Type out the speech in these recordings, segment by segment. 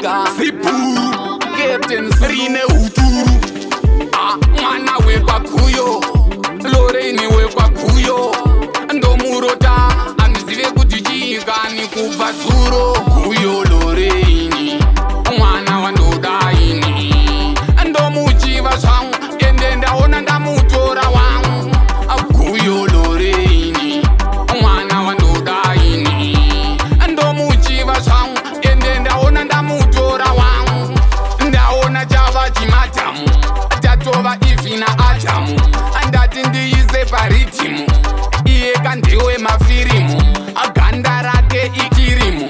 rega zibhuru Captain rine uturu. Ah, mwana wekwaguyo, Loreni wekwaguyo, ndomurota, handizive kuti chiikani kubva zuro. Guyo Loreni, mwana wandodaini, ndomuchiva zvangu, ende ndaona ndamutora wangu. Guyo Loreni, mwana wandodaini, ndomuchiva zvangu, ende ndaona ndamutora wangu. Ndaona chava chimadhamu, tatova Eve naAdhamu. Andati ndiise pariddim, iye kandiwe mafirimu. Ganda rake icream,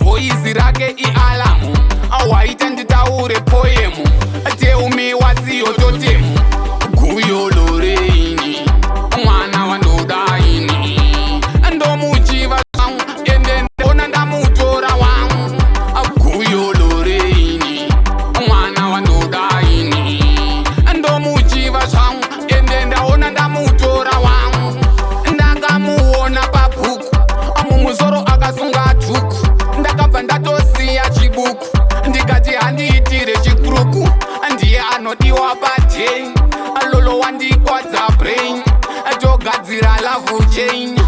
voice rake ialarm, waita nditaure poem. Tell me what's your totem. Guyo Loreni, mwana wandodaini, ndomuchiva zvangu, ende ndaona ndamutora wangu. Guyo Loreni, mwana wandodaini, ndomuchiva zvangu, ende ndaona ndamutora wangu. Ndakamuona pabhuku, mumusoro akasunga dhuku. Ndakabva ndatosiya chibuku, ndikati handiitire chikuruku. Ndiye anodiwa padeni, Lolo wandikwadza brain, togadzira love chain.